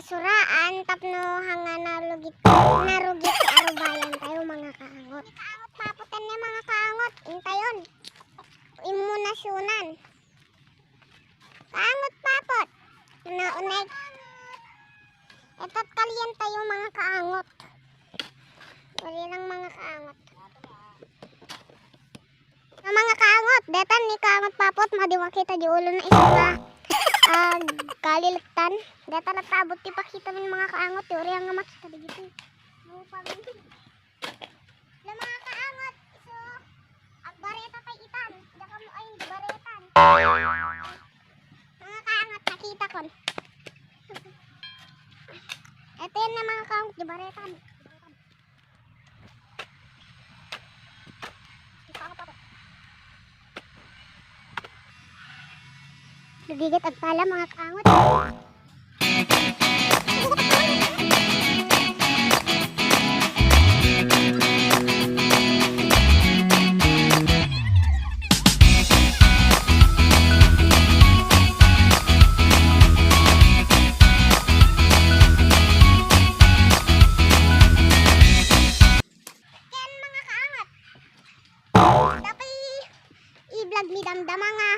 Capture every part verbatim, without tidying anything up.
Suraan tapno hanga narugit, narugit ti arubayan tayo, mga kaangot. Kaangot, paputan niya, mga kaangot. Intayon. Imunasyonan. Kaangot, papot. Nauneg. Ito't kalian tayo, mga kaangot. Dali lang, mga kaangot. Nga, mga kaangot, deta ni kaangot papot, madi makita di ulo na isu nga, ah, kalilektan. Deta nagpaabot ti pakita mi, mga kaangot, ti uri nga makita di giti. Lupang. Nga, mga kaangot, isu, agbareta pay itan. Diak ammo ay baretan. Mga kaangot, nakita kon. Ito yan na, mga kaangot, di baretan. Nagigat agpala, mga kaangot. Ken, mga kaangot, tapay i-vlog mi damdama nga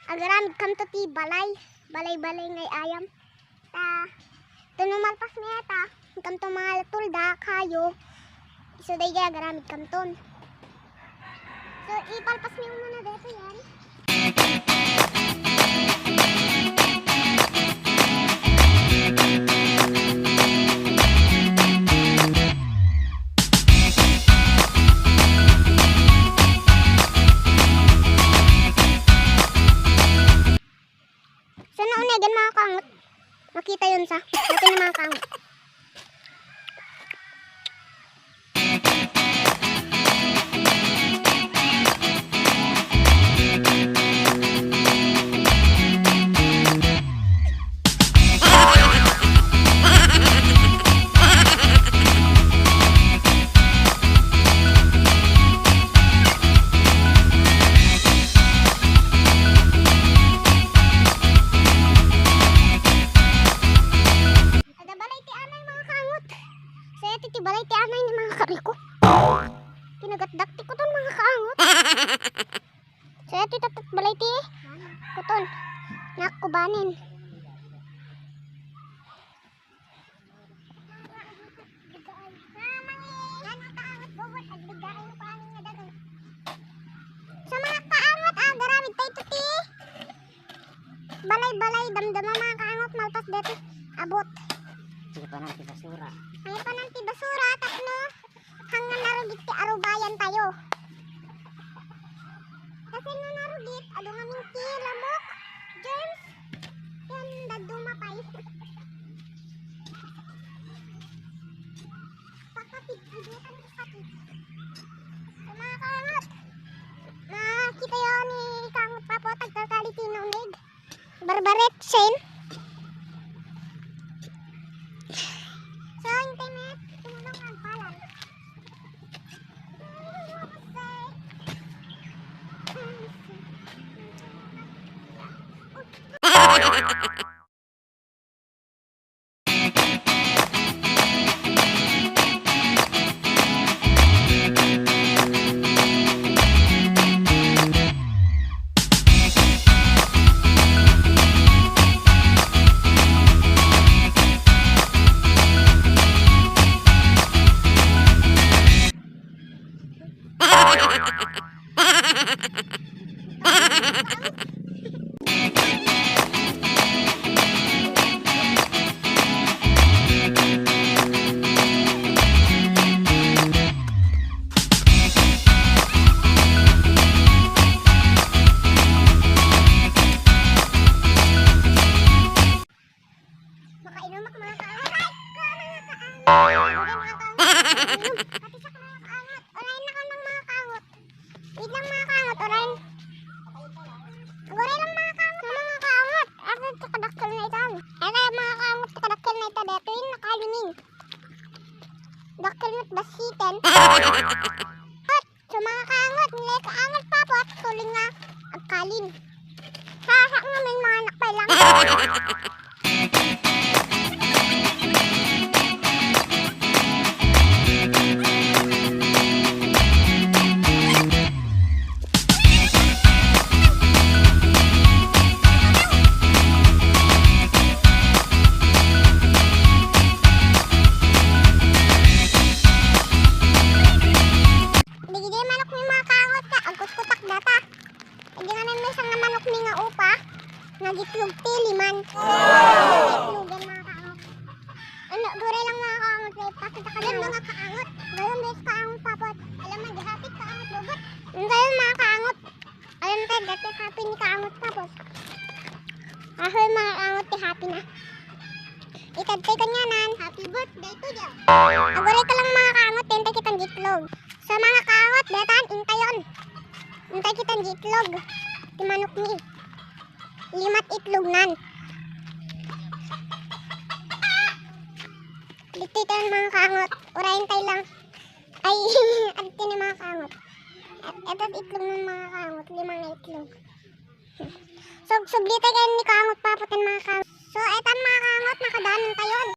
agaramid kamto ti balay, balay-balay nga ayam. Ta, ta no malpas mi ta, kamto mga tulda, kayo, isu daydi agaramid kamton. So, ipalpas mi muna dito yan. So, naunegan, mga kaangot. Makita yun sa, natin, mga kaangot. Ada balay ti anay, mga kaangot. Sa iti ti balay ti anay ni mga kariko. Kinagatdak ti kuton, mga kaangot. Sa iti tatat balay ti kuton. Nakubanin. So, mga kaangot, ah, garamid tayo ti balay-balay, damdama, mga kaangot, malpas deti. Abot. Sige pa na, ti basura. Ay, pa nang ti basura, tapno, hanggang narugit ti arubayan tayo. Kasi no narugit, adu ngamin ti lamok, germs, ken dadduma pay. Pakapit, idutan ko sakit. So, mga kaangot, nakita yo ni kaangot Papo, tagkalkali ti naunig. Barbaret, Shane. So, hintay met, tumulong ang palan. Makainom ako, mga kaangot. Ay, mga kaangot. Ay, mga kaangot. Pati siya, mga kaangot. Urayan na ka ng mga kaangot. Wait lang, mga kaangot. Urayan. Aguray lang, mga kaangot. Mga kaangot. Ano, kadakkel na ito? Ano, mga kaangot, kadakkel na ito. Dito yung nakalimin. Dakkel na basitan. So, mga kaangot, nilay kaangot Papo, tuloy nga agkalin. Sa, sa ngamin, mga anak pa lang. Itedtoy kanianan. Happy birthday to you. Aguray ka lang, mga kaangot, ta intay kitaen diay itlog. So, mga kaangot, daytan, intayon. Intay kitaen diay itlog ti manokmi. Lima't itlognan. Ditoy tayo, mga kaangot. Uray, intay lang. Ay, adtoy ni, mga kaangot. Ito't itlognan, mga kaangot. Lima nga itlog. So, subli tayo kayo ni kaangot, papaten, mga kaangot. So, etan, mga kaangot, nakadaan tayo.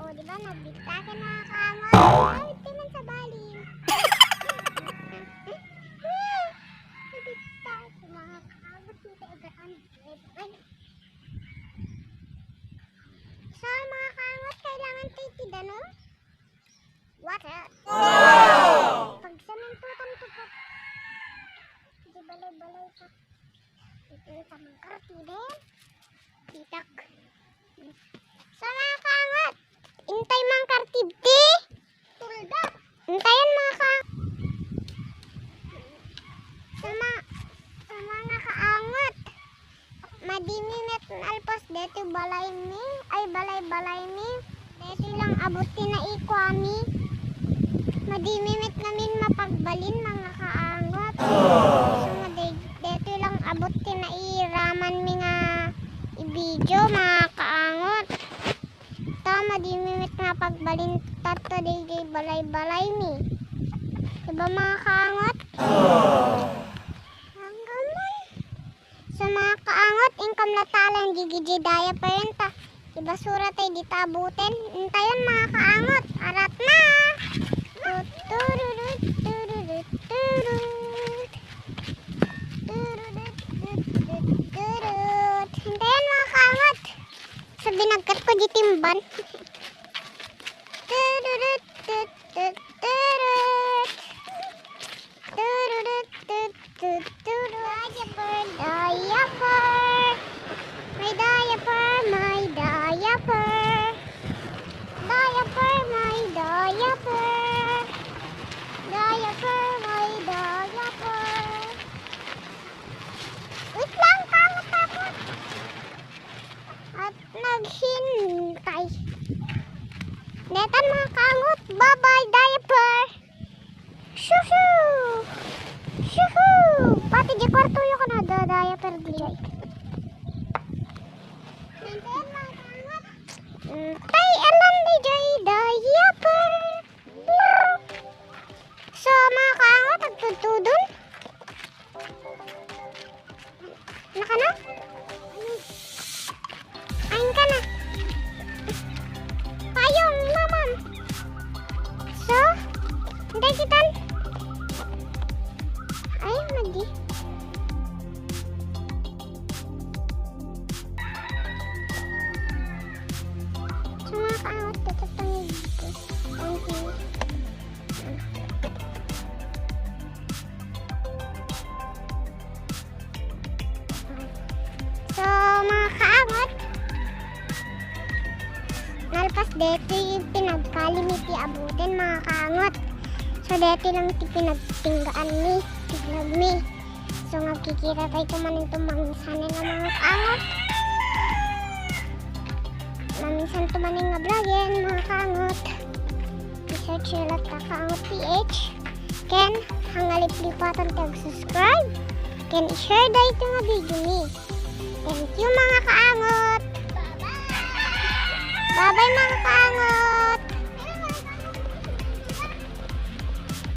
O, di ba, nabigtakan, mga kaangot? Ay, di man sa bali. Nabigtakan, mga kaangot, dito, igaan. So, mga kaangot, kailangan tayo ti dano? Water. Wow! Pagsamintutan ko po. Di balay-balay pa. Ito sa mga kartide. Titak. So, mga kaangot, intay mga kartide. Tulda. Intayan, mga ka-, sa ma-, sa mga kaangot. Madi mi met nalpas deti balaymi, ay, balay-balaymi. Deti lang abut ti naikuami. Madi mi met ngamin mapagbalin, mga kaangot. So, madi-, deti lang abut ti nairamanmi nga i-video, mga kaangot. Ta, madi mi met nga pagbalin tatta daydiay balay-balaymi. Di ba, mga kaangot? Hanggang man. So, mga kaangot, inkam la ta lang digidiay diaper ta. Ibasura tay dita abuten. Intayon, mga kaangot. Arat na! Tutururut, tururut, turut. Tururut, tut, tut, turut. Intayon, mga kaangot. Sa binagkat ko di timban. Tururut, tut, tut, turut. Tururut, tut, tut, turut. Diaper, diaper. My diaper, my diaper. Diaper, my diaper. Diaper, my diaper. Wait lang, pangat, pangat. At naghintay. Netan, mga kaangot, bye-bye, diaper. Shoo-shoo! Shoo-shoo! Pati di kwartoyo ka na, da-, diaper di jay. Netan, mga kaangot. Mm, tay, alam di jay, diaper. So, mga kaangot, agtudtudon. Naka na? Ain ka na. Payong, mamam. So, intay kita. Ay, madi. So, mga kaangot, dapat pangigit ko. Thank you. So, mga kaangot, nalpas deti pinagkalim iti abuten, mga kaangot. So, deti lang ti pinagtinggaan mi, ti vlog mi. So, nagkikita tayo tumanin tumangisanin nga, mga kaangot. Maminsan tumanin nga vlog yan, mga kaangot. I-search nyo lang ta Kaangot P H. Ken, hangaliplipatan ti ag-subscribe. Ken, i-share da ito nga video ni. Thank you, mga kaangot. Bye-bye, mga kaangot.